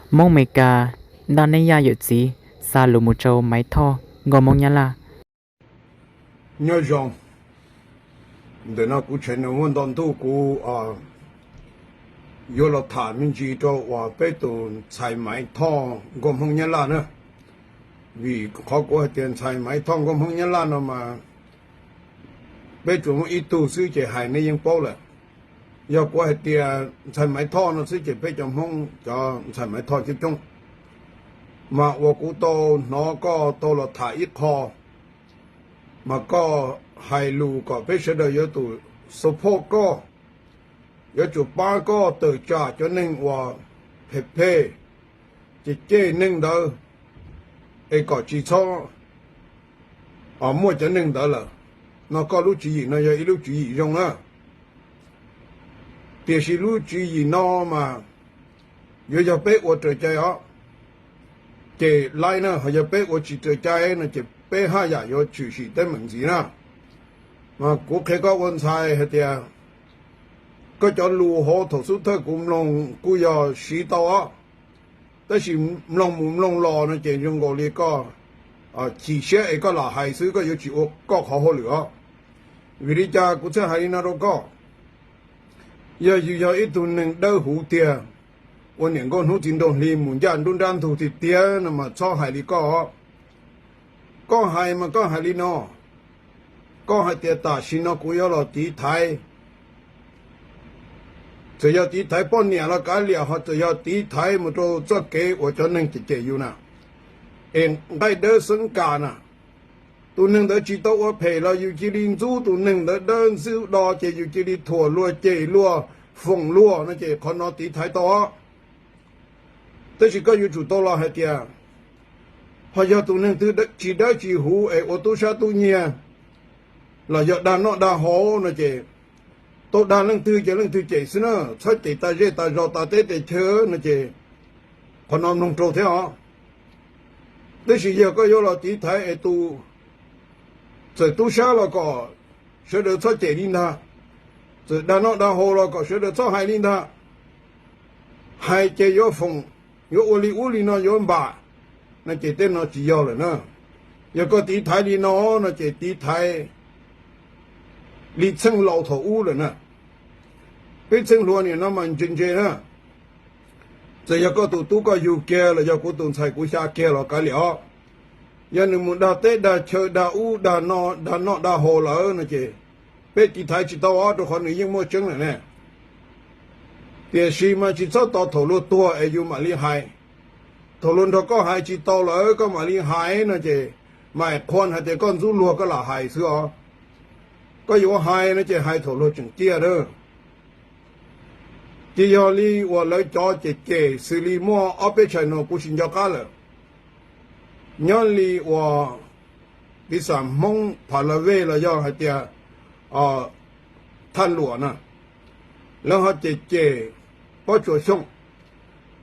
Hmoob Amelikas, ntaj nej yaj yawm txiv xa lus mus rau Maiv Thoj nkauj Hmoob Nyab Laj. Nyob zoo, ntawm no kuv tshaj nws muaj nto ntuj kuv yuav los tham me ntsis rau uas peb tus ntxhais Maiv Thoj nkauj Hmoob Nyab Laj na. Vim qhov kuv hais tias ntxhais Maiv Thoj nkauj Hmoob Nyab Laj no mas peb tsuas muaj ib tug xwb ces hais nej yeej paub lawm. Yog kuv hais tias ntxhais Maiv Thoj no xwb ces peb cov Hmoob cov ntxhais Maiv Thoj coob coob. Mas uas kuv tau hnov koj tau los tham ib qho, mas koj hais lus kom peb sawv daws yuav tsum support koj, yuav tsum pab koj tawm tsam cov neeg uas phem phem, ces cem neeg ntawd es kom tsis txhob muaj cov neeg ntawd lawm. No koj lub tswv yim no yog ib lub tswv yim zoo na. Tiam sis lub tswv yim no mas yuav yog peb ua raws cai os, ces laib na, ho yog peb ua tsis raws cai no ces peb haj yam yuav tshwm sim teeb meem ntxiv na. Mas kuv qhia koj ua ntxhais hais tias koj cov lus hauv thaum xub thawj kuv mloog kuj yog siv tau os, tab sis mloog mus mloog los no ces zoo nkaus li koj chim siab es koj lam hais xwb, koj yuav tsis ua koj qhov hauj lwm os. Vim li cas kuv thiaj hais li no rau koj? Yog yus yog ib tug neeg dawb huv tiag, ua niam nkauj hnub txiv nraug hli mus ncaj nruab nrab ntug tiag tiag no mas txhob hais li koj. Koj hais mas koj hais li no, koj hais tias tam sim no kuv yuav los tiv thaiv, txawm yog tiv thaiv poj niam los kav liam, ho txawm yog tiv thaiv mus rau txoj kev uas cov neeg cem cem yus na, es nqaij dawb xeeb kas na. Tus neeg ntawd tsis tau ua phem los yus cia li ntxub tus neeg ntawd dawb ntxwb do, ces yus cia li thuam luag cem luag foom luag no ces qhov no tiv thaiv tau. Tab sis koj yuav tsum tau los hais tias, ho yog tus neeg twg tsis dawb tsis huv es ua tub sab tub nyiag los yog dag noj dag haus no ces tau dag leej twg ces leej twg cem xwb na, txhob cem tas zej tas zos tas teb tes chaw no ces qhov no mloog rau thiab os. Tab sis yog koj yuav los tiv thaiv es tus txawm tub sab los kom sawv daws txhob cem li ntag, txawm dag noj dag haus los kom sawv daws txhob hais li ntag, hais ces yuav foom, yuav ua li ub li no yuav npam, no ces tej no tsis yog lawm na. Yog koj tiv thaiv li no no ces tiv thaiv li txheej laus thaum ub lawm na. Peb txheej hluas nim no mas ntse ntse na, txawm yog koj tus tub koj yug kiag los yog kuv tus ntxhais kuv xya kiag los kav liam os, yog nws mus dag teb dag chaw dag ub dag no dag noj dag haus lawm no ces peb tiv thaiv tsis tau os, rau qhov nws yeej muaj tseeb lawm ne. Tiam sis mas tsis txhob tos thaum luag tuag es yus mam li hais. Thaum luag nrog koj hais tsis tau lawm koj mam li hais no ces mam qhuas hais tias koj ntxub luag koj lam hais xwb os. Koj yuav hais no ces hais thaum luag tseem ciaj na. Ces yog li uas lawv cov cem cem xws li muaj ob peb channel no kuv tsis nco qab lawm, nyob li uas piv xam Hmoob Pha La Vej los yog hais tias Thaj Luam na, lawv ho cem cem Pob Tsuas Xyooj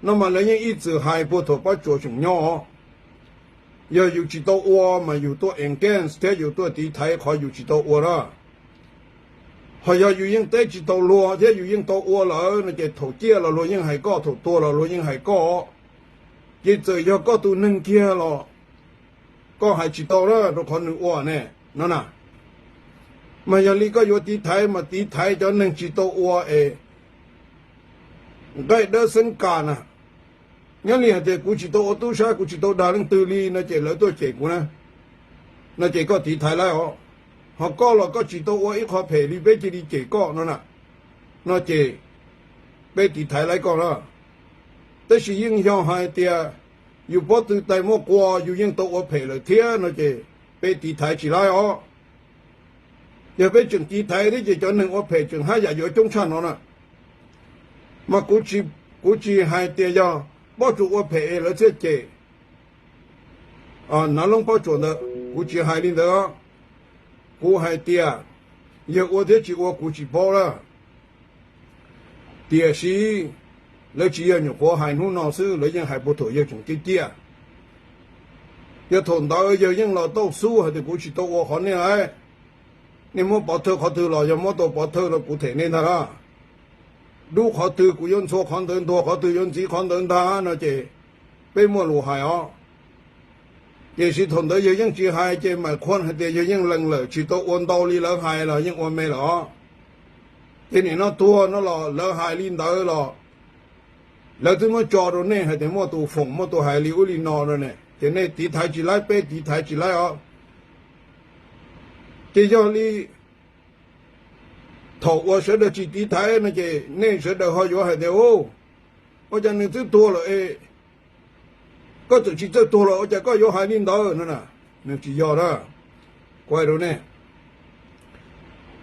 no mas lawv yeej ib txwm hais puag thaum Pob Tsuas tseem nyob. Yog yus tsis tau ua mas yus tuaj against thiab yus tuaj tiv thaiv qhov yus tsis tau ua na. Ho yog yus yeej teb tsis tau luag thiab yus yeej tau ua lawm no ces thaum ciaj los luag yeej hais koj, thaum tuag los luag yeej hais koj. Ces txawm yog koj tus neeg kiag los koj hais tsis tau na rau qhov nws ua ne no na. Mas yog li koj yuav tiv thaiv mas tiv thaiv cov neeg tsis tau ua es nqaij dawb xeeb kas na. Nyob li hais tias kuv tsis tau ua tub sab, kuv tsis tau dag leej twg li no ces lawv tuaj cem kuv na, no ces koj tiv thaiv lawv os. Ho koj los koj tsis tau ua ib qho phem li peb cia li cem koj no na, no ces peb tiv thaiv lawv koj na. Tab sis yeej yog hais tias yus pob tw tais muaj qua yus yeej tau ua phem lawm thiab no ces peb tiv thaiv tsis lawv os. Yog peb tseem tiv thaiv thiab ces cov neeg ua phem tseem haj yam yuav coob tshaj no na. Mas kuv tsis hais tias yog Pob Tsuas ua phem es lawv thiaj cem Nav Loob Pob Tsuas ntawd, kuv tsis hais li ntawd. Kuv hais tias yawg ua thiab tsis ua kuv tsis paub lawm. Tiam sis lawv tsis yog nyuam qhuav hais hnub no xwb, lawv yeej hais puag thaum yawg tseem ciaj ciaj. Yog thaum ntawd yawg yeej los tau xub hais tias kuv tsis tau ua qhov nej, nej muab pov thawj qhov twg los yog muab tau pov thawj los kuv them nej ntag na. dub qhov twg kuv yuav ntxhua qhov ntawd, ntuag qhov twg yuav ntxiv qhov ntawd ntag no ces peb muaj lus hais os. Tiam sis thaum ntawd yawg yeej tsis hais ces mam qhuas hais tias yawg yeej lees lawm, tsis tau ua ntau li lawv hais los yeej ua me lawm os. Ces nim no tuag no los lawv hais li ntawd los lawv twb muab tso rau nej hais tias muaj tus foom muaj tus hais li ub li no no ne, ces nej tiv thaiv tsis laib, peb tiv thaiv tsis laib os. Ces yog li thaum uas sawv daws tsis tiv thaiv no ces nej sawv daws ho yuav hais tias, u, ua cas nws twb tuag lawm es koj txawm tsis txawj tuag los ua cas koj yuav hais li ntawd no na? Nws tsis yog na. Kuv hais rau nej,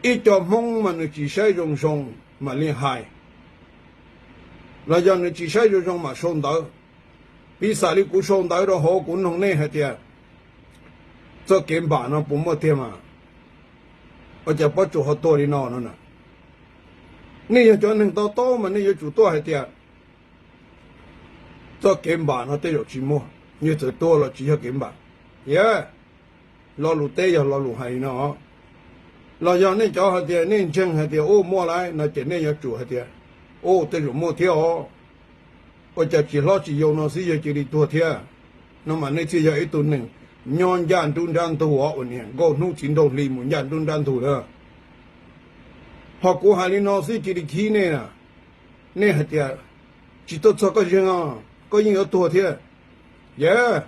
ib co Hmoob mas nws tsis saib zoo zoo mam li hais, los yog nws tsis saib zoo zoo mam sau ntawv. Piv xam li kuv sau ntawv rau hauv kuv noog nej hais tias txoj kev npam no puas muaj tiag mas ua cas Pob Tsuas ho tuag li no no na? Nej yog cov neeg to taub mas nej yuav tsum tuaj hais tias txoj kev npam no tej zaum tsis muaj, yog txawm tuag los tsis yog kev npam. Yog, lo lus teb yog lo lus hais li no. Los yog nej cov hais tias nej ntseeg hais tias u muaj lawm no ces nej yuav tsum hais tias u tej zaum muaj thiab os. Ua cas tsis hlob tsis yau no xwb yog cia li tuag thiab no mas nej thiaj yog ib tug neeg nyob ncaj nruab nrab ntug os, ua niam nkauj hnub txiv nraug hli mus ncaj nruab nrab ntug na. Ho kuv hais li no xwb cia li khib nej na. Nej hais tias tsis tau txog koj zeeg os, koj yeej yuav tuag thiab. Yog,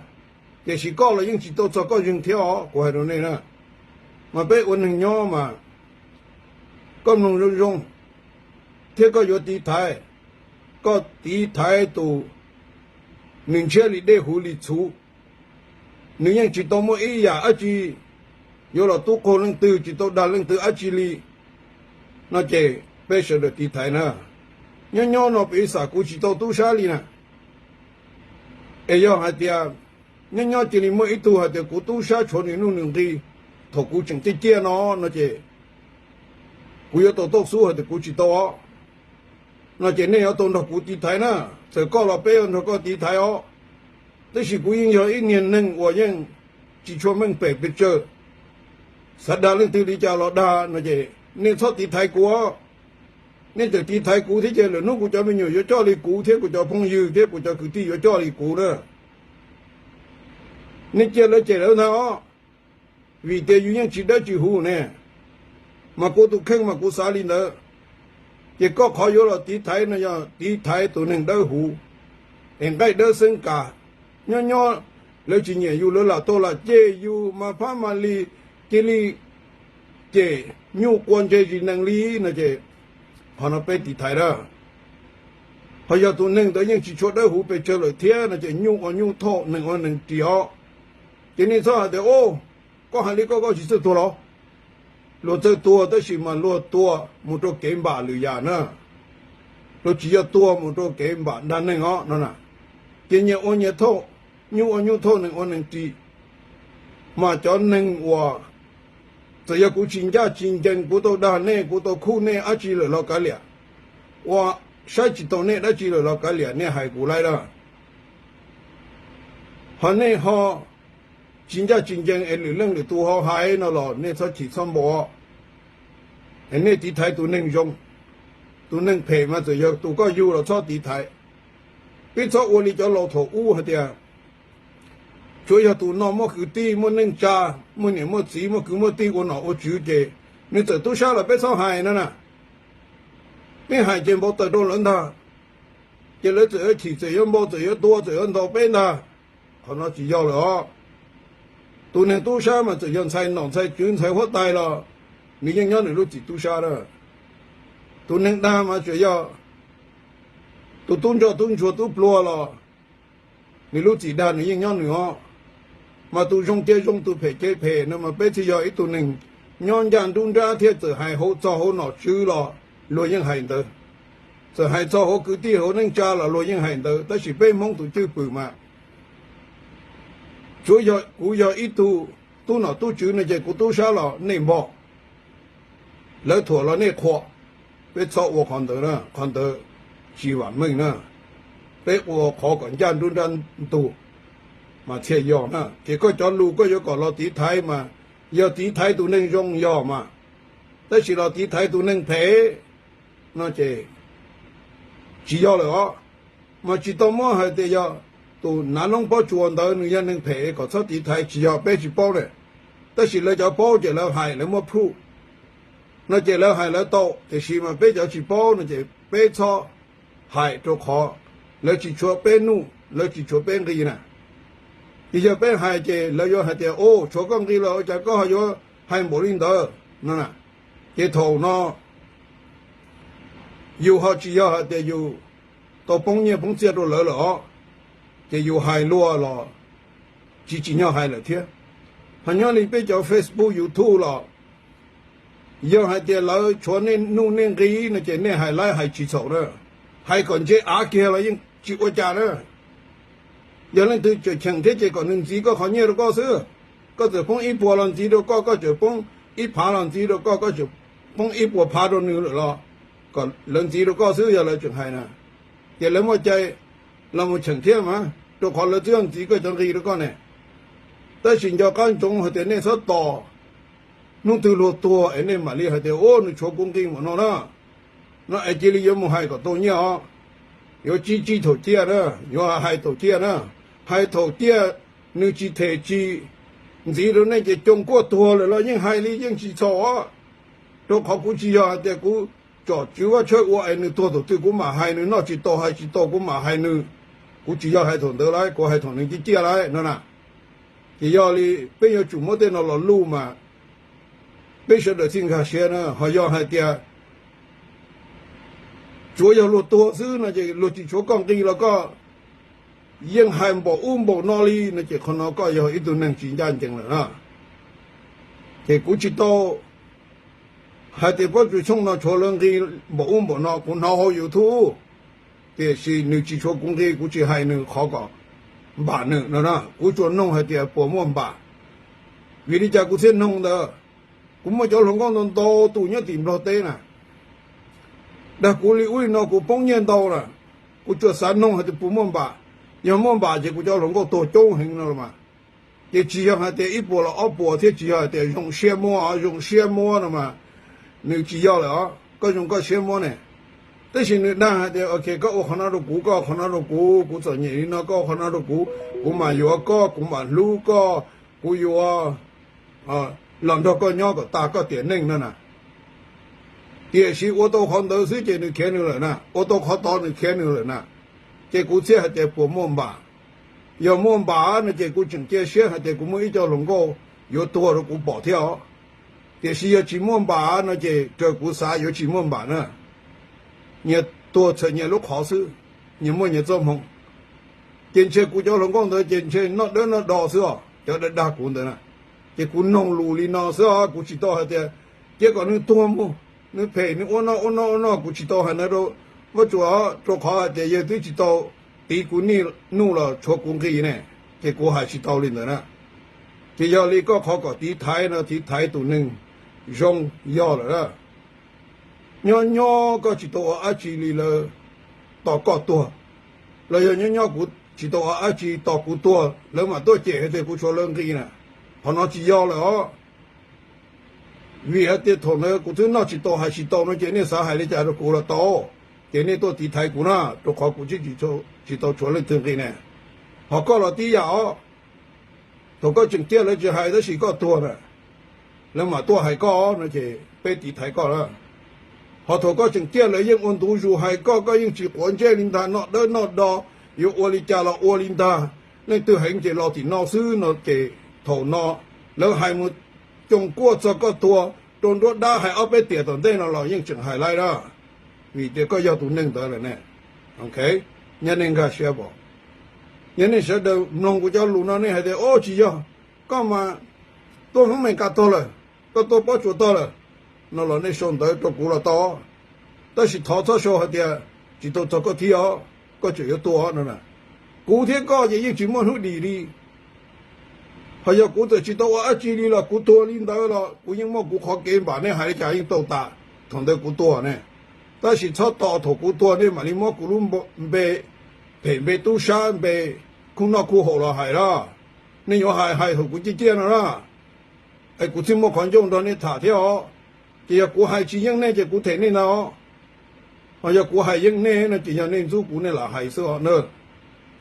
tiam sis koj los yeej tsis tau txog koj zeeg thiab os, kuv hais rau nej na. Mas peb ua neeg nyob mas koj mloog zoo zoo thiab koj yuav tiv thaiv, koj tiv thaiv tus nws ntshiab li dej huv li txhuv, nws yeej tsis tau muaj ib yam dab tsi yuav los tub qaug leej twg, tsis tau dag leej twg dab tsi li no ces peb sawv daws tiv thaiv na. Nyob nyob no piv xam kuv tsis tau tub sab li na. Es yog hais tias nyob nyob cia li muaj ib tug hais tias kuv tub sab tshuav nws nuj nws nqi thaum kuv tseem ciaj ciaj no no ces kuv yuav tau taub xub hais tias kuv tsis tau os. No ces nej yuav tau nrog kuv tiv thaiv na, txawm koj los peb yuav nrog koj tiv thaiv os. Tab sis kuv yeej yog ib niag neeg uas yeej tsis tshua meej pem pes tsawg, xav dag leej twg li cas los dag no ces nej txhob tiv thaiv kuv os. Nej txawm tiv thaiv kuv thiab ces lwm hnub kuv cov me nyuam yuav coj li kuv thiab kuv cov phooj ywg thiab kuv cov kwv tij yuav coj li kuv na. Nej cia lawv cem lawv ntag os, vim tias yus yeej tsis dawb tsis huv ne. Mas kuv tus kheej mas kuv xav li ntawd. Ces koj qhov yuav los tiv thaiv no yog tiv thaiv tus neeg dawb huv es nqaij dawb xeeb kas. Nyob nyob lawv tsis nyiam yus lawv lam tau lam cem yus mas phab mas li, cia li cem nyuj quas ntse zis nees li no ces qhov no peb tiv thaiv na. Ho yog tus neeg ntawd yeej tsis tshua dawb huv pes tsawg lawm thiab no ces nyuj ua nyuj thauj nees ua nees ris os. Ces nej txhob hais tias o, koj hais li koj koj tsis txawj tuag los? Luag txawj tuag tab sis mas luag tuag mus rau kev npam lwm yam na. Luag tsis yog tuag mus rau kev npam dag neeg os no na. Ces nyias ua nyias thauj, nyuj ua nyuj thauj nees ua nees ris. Mas cov neeg uas txawm yog kuv tsis ncaj tsis ncees, kuv tau dag nej, kuv tau khub nej dab tsi lawm los kav liam, ua saib tsis taus nej dab tsi lawm los kav liam, nej hais kuv laij lawm. Ho nej ho tsis ncaj tsis ncees es lwm leej lwm tus ho hais no los nej txhob chim txhob npau. Es nej tiv thaiv tus neeg zoo, tus neeg phem mas txawm yog tus koj yug los txhob tiv thaiv. Peb txhob ua li cov laus thaum ub hais tias tsuav yog tus no muaj kwv tij muaj neej tsa, muaj niam muaj txiv muaj kwv muaj tij ua nom ua tswv ces nws txawm tub sab los peb txhob hais no na. Peb hais ces npau taws rau lawv ntag, ces lawv txawm yuav chim txawm yuav npau txawm yuav tua txawm yuav ntaus peb ntag. Qhov no tsis yog lawm os. Tus neeg tub sab mas txawm yog ntxhais nom ntxhais tswv ntxhais huab tais los nws yeej nyob nws lub txim tub sab na. Tus neeg dag mas tsuas yog tus tub ntsoj tub ntsuag tub pluag los nws lub txim dag nws yeej nyob nws os. Mas tus zoo cia zoo tus phem cia phem no mas peb thiaj yog ib tug neeg nyob ncaj nruab nrab thiab txawm hais hauv txog hauv nom tswv los luag yeej hais ntawd. Txawm hais txog hauv kwv tij hauv neej tsa los luag yeej hais ntawd, tab sis peb Hmoob tus cwj pwm mas tsuav yog kuv yog ib tug tub nom tub tswv no ces kuv tub sab los nej npog, lawv thuam los nej qhuas. Peb txhob ua qhov ntawd na, qhov ntawd tsis vam meej na. Peb ua qhov kom ncaj nruab nrab ntug mas thiaj yog na. Ces koj cov lus koj yuav kom los tiv thaiv mas yog tiv thaiv tus neeg zoo yog mas, tab sis los tiv thaiv tus neeg phem no ces Tsis yog lawm os. Mas tsis tau muab hais tias yog tus nav loob pob tsuas ntawd nws yog neeg phem kom txhob tiv thaiv, tsis yog, peb tsis paub na. Tab sis lawv cov paub ces lawv hais lawv muab proof no ces lawv hais lawv tau, tiam sis mas peb cov tsis paub no ces peb txhob hais rau qhov lawv tsis tshuav peb nuj, lawv tsis tshuav peb nqi na. Ces yog peb hais ces lawv yuav hais tias, u, tshuav koj nqi los ua cas koj ho yuav hais npaum li ntawd no na. Ces thaum no yus ho tsis yog hais tias yus tau poob nyiaj poob txiaj rau lawv lawm os, ces yus hais luag los tsis tsim nyog hais lawm thiab. Ho nyob li peb cov Facebook, YouTube los yog hais tias lawv tshuav nej nuj nej nqi no ces nej hais laib hais tsis txhaum na, hais kom ntse av kiag los yeej tsis ua cas na. Yog leej twg tseem cheem thiab ces kom nws ntxiv koj qhov nyiaj rau koj xwb. Koj txawm poob ib puas los ntxiv rau koj, koj tseem poob ib phav los ntxiv rau koj, koj tseem poob ib puas phav rau nws lawm los kom lawv ntxiv rau koj xwb, yog lawv tseem hais na. Ces lawv muaj cai los mus cheem thiab mas, rau qhov lawv twb ntxiv koj cov nqi rau koj ne. Tab sis nco qab ntsoov hais tias nej txhob tos hnub twg luag tuag es nej mam li hais tias, u, nws tshuav kuv nqi npaum no na, no es cia li yuav mus hais kom tau nyiaj os. Yuav tsis txij thaum ciaj na, yuav hais thaum ciaj na. Hais thaum ciaj nws tsis them tsis ntxiv rau nej ces coom kuaj tuag lawm los yeej hais li yeej tsis txhaum os. Rau qhov kuv tsis yog hais tias kuv tsom tswv vaj tshawj ua es nws tuag thaum twg kuv mam hais, nws noj tsis tau hais tsis tau kuv mam hais nws. Kuv tsis yog hais thaum ntawd lauj, kuv hais thaum nws ciaj ciaj lauj no na. Ces yog li peb yuav tsum muab tej no los luj mas peb sawv daws thiaj nkag siab na. Ho yog hais tias tsuav yog luag tuag xwb no ces luag tsis tshuav koj nqi los koj yeej hais npaum ub npaum no li no ces qhov no koj yog ib tug neeg tsis ncaj ncees lawm na. Ces kuv tsis tau hais tias Pob Tsuas Xyooj no tshuav lawv nqi npaum ub npaum no, kuv hnov hauv YouTube, tiam sis nws tsis tshuav kuv nqi, kuv tsis hais nws qhov kom npam nws no na. Kuv tsuas noog hais tias puas muaj npam. Vim li cas kuv thiaj noog ntawd? Kuv muaj cov hluas nkauj ntau ntau tus nyob tim Nplog teb na, dag kuv li ub li no, kuv poob nyiaj ntau na, kuv tsuas xav noog hais tias puas muaj npam. Yog muaj npam ces kuv cov hluas nkauj tuag coob heev no los mas. Ces tsis yog hais tias ib puas los ob puas thiab, tsis yog hais tias zoo siab muab, zoo siab muab no mas nws tsis yog lawm os, koj zoo koj siab muab ne. Tab sis nws dag hais tias, ok, koj ua qhov no rau kuv, koj ua qhov no rau kuv, kuv txom nyem li no koj ua qhov no rau kuv, kuv mam yuav koj, kuv mam hlub koj, kuv yuav los nrog koj nyob kom tas koj tiam neej no na. Tiam sis ua tau qhov ntawd xwb ces nws khiav nws lawm na, ua tau qhov tod nws khiav nws lawm na. Ces kuv thiaj hais tias puas muaj npam. Yog muaj npam no ces kuv tseem cia siab hais tias kuv muaj ib co hluas nkauj yuav tuag rau kuv pom thiab os. Tiam sis yog tsis muaj npam no ces raws kuv xav yuav tsis muaj npam na. Nyias tuag txhawm nyias lub qhov xwb, nyias muaj nyias txoj hmoo. Ces ntshe kuv cov hluas nkauj ntawd ces ntshe noj dawb noj do xwb os, cov dag dag kuv ntawd na. Ces kuv noog lus li no xwb os, kuv tsis tau hais tias cia kom nws tuag mus, nws phem nws ua no ua no ua no, kuv tsis tau hais ntawd rau Pob Tsuas, rau qhov hais tias yawg twb tsis tau tiv kuv nij nuj los tshuav kuv nqi ne, ces kuv hais tsis tau li ntawd na. Ces yog li koj qhov kom tiv thaiv no tiv thaiv tus neeg zoo yog lawm na. Nyob nyob koj tsis tau ua dab tsi li lawv tos koj tuag, los yog nyob nyob kuv tsis tau ua dab tsi tos kuv tuag lawv mam tuaj cem hais tias kuv tshuav lawv nqi na, qhov no tsis yog lawm os. Vim hais tias thaum ntawd kuv twb noj tsis tau hais tsis tau no ces nej xav hais li cas rau kuv los tau, ces nej tuaj tiv thaiv kuv na, rau qhov kuv tsis, tsis tau tshuav leej twg nqi ne. Ho koj los tib yam os, thaum koj tseem ciaj lawv tsis hais tab sis koj tuag na, lawv mam tuaj hais koj no ces peb tiv thaiv koj lawm. Ho thaum koj tseem ciaj lawv yeej ua ntu zus hais koj, koj yeej tsis quav ntsej li ntag, noj dawb noj do, yuav ua li cas los ua li ntag, leej twg heev ces los tim no xwb no ces thaum no lawv hais mus coom kuaj txog koj tuag rau nruab dab hais ob peb tiam tom ntej no los yeej tseem hais laib na, vim tias koj yog tus neeg ntawd lawm ne. Ok, nyab nej nkag siab pom, yog nej sawv daws mloog kuv cov lus no nej hais tias, o, tsis yog, koj mas tuaj Hmoob Mes Kas tog lawm, koj tuaj Pob Tsuas tog lawm, no los nej sau ntawv rau kuv los tau. Tab sis thov txhob sau hais tias tsis tau txog koj thiab os, koj tseem yuav tuag no na. Kuv thiab koj ces yeej tsis muaj hnub dim li. Ho yog kuv txawm tsis tau ua dab tsi li los kuv tuag li ntawd los kuv yeej muaj kuv qhov kev npam, nej hais li cas yeej tau tas thaum ntawd kuv tuag ne. Tab sis txhob tos thaum kuv tuag nej mam li muab kuv lub npe, phem npe tub sab, npe khuj noj khuj haus los hais lawm. Nej yuav hais hais thaum kuv ciaj ciaj no na, es kuv thiaj muaj qhov ncauj nrog nej tham thiab os. Ces yog kuv hais tsis yeej nej ces kuv them nej ntag os. Ho yog kuv hais yeej nej no ces yog nej ntxub kuv nej lam hais xwb os na.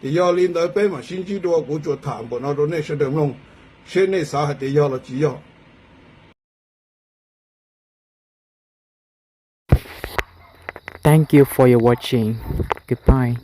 Ces yog li ntawd peb mam sib ntsib dua, kuv tsuas tham npaum no rau nej sawv daws mloog, seb nej xav hais tias yog los tsis yog. Thank you for your watching. Goodbye.